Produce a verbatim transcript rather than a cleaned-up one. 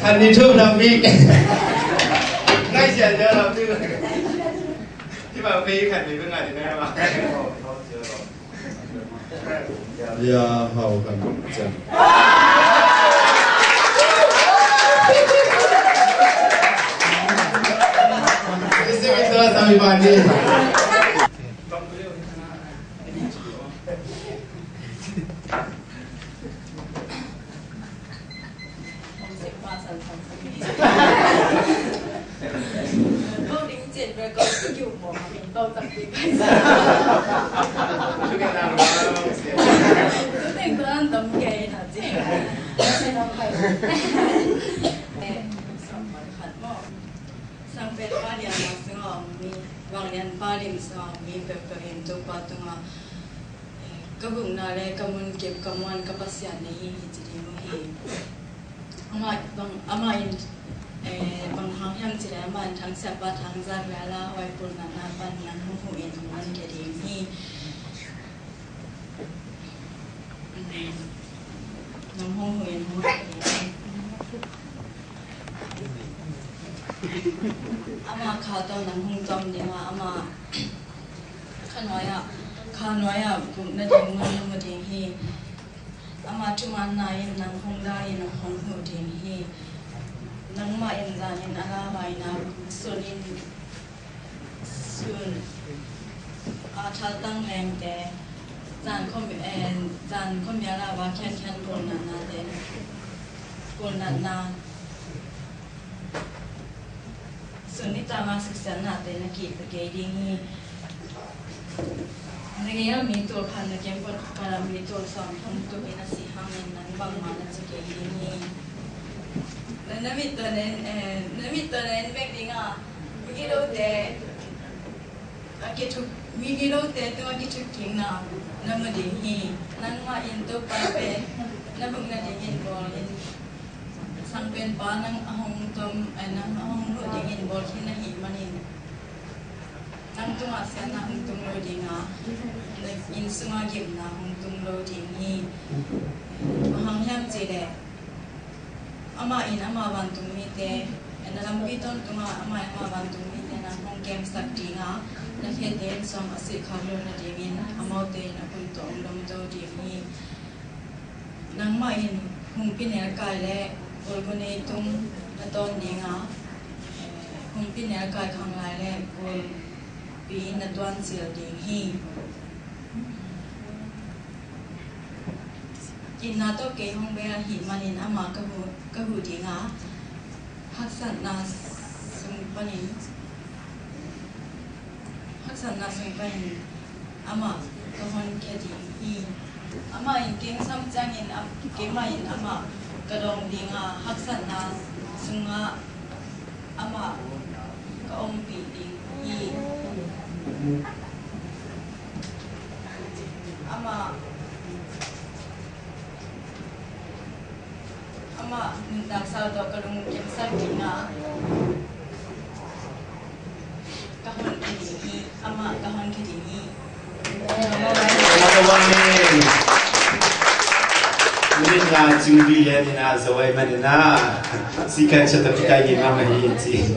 Khat ni thum lam mi. Ngai sia ja lam mi. Ti ba pe khat ni pe ngai ni na ma. Ya hau kan jan. Isi mi tua sami bani. Sangpen pa lian a sung a om mi, vanglian pa lim sung a om mi peuhpeuh in Topa tungah, eh, ka gukna le ka munkip ka muan ka Pasian na hi hi ci ding uh hi. Amah bang, amah in, eh, bang hang hiam cih leh amah in Thang Siapa Thang Zak le a lauhuai pulnatna pan nang hong huh in hong muan khia ding hi. Nang hong huh in hong muan khia ding hi. Amah kha tawh nang hong tom ding a, amah kha nuai ah, kha nuai ah gukna ding muan na mu ding hi. Amah thumanna in nang hong dai in hong huh ding hi. Nangmah in zan in a lauhuaina, sun in, sun a thaltang lengte, zan khawm, eh, zan khawm a lauhuai khiankhian pulnatnate, pulnatna, sun nitanga siksiatnate na kihta kei ding hi. Na gei a mi tul khat, na kiang pan khat a mi tul sawm thum tuk in a sih hangin nang bangmah na ci kei ding hi. Na, na mit tawh na en, eh, na mit tawh na en bek ding a, mi gilote a kithuk, mi gilote tungah kithuk kikna na mu ding hi. Nangmah in Topa pen na gukna dingin bawl in, Sangpenpa nang a hong tom, eh, nang a hong huh dingin bawl khin ahih manin, nang tungah siatna hong tung lo ding a, na inn sungah gimna hong tung lo ding hi. Bang hang hiam cih leh amah in ama vantungmite, na lampi tawntungah amah in ama vantungmite nang hong kemsak ding a, na khiatte in sawm a sih khak loh nadingin amaute in a hun tawh hong domto ding hi. Nangmah in humpi nelkai le gulguni tung na tawn ding a, humpi nelkai khang lai le gulpi na tuancil ding hi. Itna tawh kei hong bel ahih manin amah ka huh, ka huh ding a, haksatna sung panin, haksatna sung panin amah ka honkhia ding hi. Amah in kei hong sam ciangin am-, keimah in amah ka dawng ding a, haksatna sungah amah ka ompih ding hi. Amah, amah nuntak sal tawh ka lungkimsak ding a, ka honkhia ding hi. Amah ka honkhia ding hi. Amen. Nina Cingbi le Nina Zawai manina, sikan sa tapi tayo mama hi ci.